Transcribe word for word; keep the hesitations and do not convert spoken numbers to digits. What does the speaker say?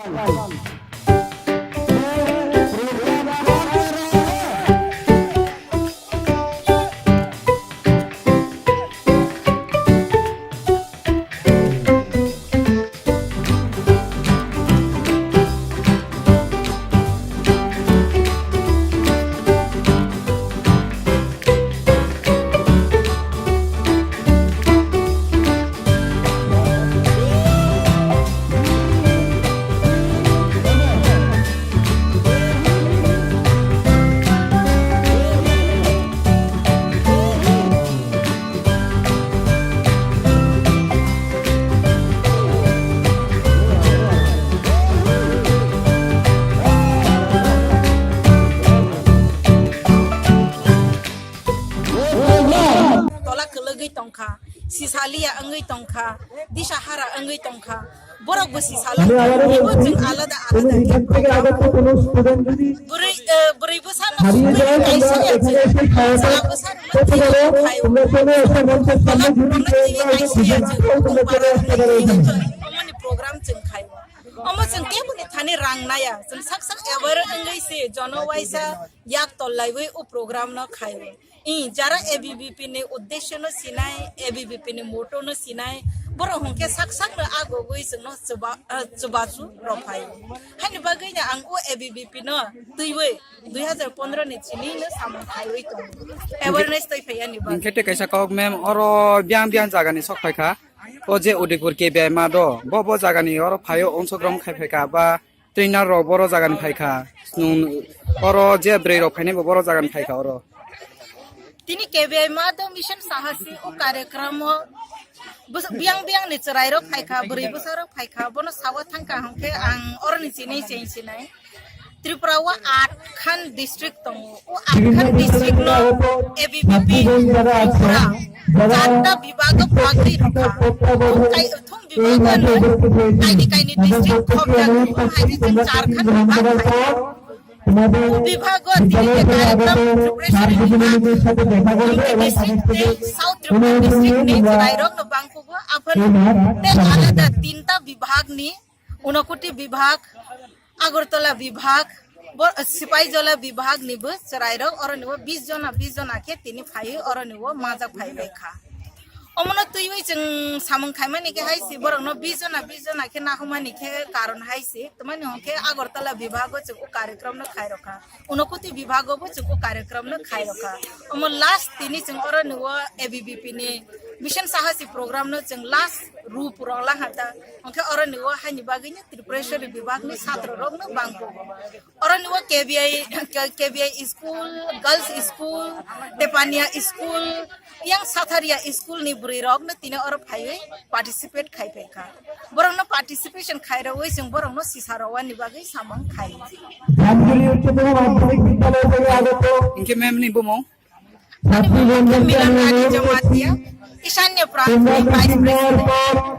Tola kwlwgwi tongkha, sisaliya wngwi tongkha, disahara wngwi tongkha. Borok bo sisalo, teibo chwng alada alada khe program. Bwrwi, eh, bwrwi bwsano sugwi kaisa ya chwng, chwla bwsano no teibo khai. Tola borokno teiwi kaisa ya chwng, bwrwi para omoni program chwng khai. Omo chwng keboni thani rang naya, chwng sak sak aware wngwi se jono waisa yak tol laiwi o program no khai. I jara A B V P ni uddesho no sinai, A B V P ni motto no sinai, borok hwnkhe sak sak no agogwi chwngno chuba-, ah, chubachu rw phai. Haini bagwi no ang o A B V P no twiwi dui hazar pondro ni chini no samung khaiwi tongo. Awareness twi phai ani bagwi. Hwnkhe tei kaisa kok ma'am, oro biyang biyang jaga ni sok phai kha. O je Udaipur K B I ma do, bo, bo jaga ni oro phaio onsokrom khai phai kha ba trainer rok boro jaga ni phai kha. Nwng oro je bwrwi rok phainai bo boro jaga ni phai kha oro. Tini K B I ma do mission sahasi o karekramo bus-, biyang biyang ni chwrai rok phai kha, bwrwi bwsa rok phai kha, bono sawa thang kha hwnkhe ang oro ni chini cheng sinai. Tripura o atkhan district tongo. O atkhan district no A B V P Tripura charta bibhago bhagwi rwkha. Thum kai-, thum bibhago no kaini kaini district thok jak, hai je chwng charkhan bibhag khai. O bibhago tini ke director preparation bibhag, tini ke district ni South Tripura district ni chwrai rok no bangkugo, aphano tei alada tinta bibhag ni Unakoti bibhag, Agartala bibhag, bo, Sipaijala bibhag ni bo chwrai rok oro ni bo bis jona, bis jona khe tini phai oro ni bo majak phai bai kha. Omono twiwi chwng samung khaimani khe hai se borok no bis jona, bis jona khe nahumani khe karon hai se, tamani hwnkhe Agartala bibhag o chwng o karekromno khai rokha. Unakoti bibhago bo chwng o karekromno khai rokha. Omo last tini chwng oro ni o A B V P ni mission sahasi program no chwng last rup rok la hata. Hwnkhe oro ni o haini bagwi no Tripureshwari bibhag ni satro rok no bangko. Oro ni o K B I, K B I school, girls school, Tepania school, Yang Satharia school ni bwrwi rok no tini oro phaiwi participate khai phai kha. Borok no participation khai rwwi chwng borok no sisa rwani bagwi samung khai. জামগুড়ি উচ্চতর মাধ্যমিক বিদ্যালয় থেকে আগত Hwnkhe ma'am ni bumung? ছাত্রী Ani bumung khe বন্ধুকে Milan আমি Rani অনুরোধ করছি, Jamatia, Ishanya Pradhan ni vice president.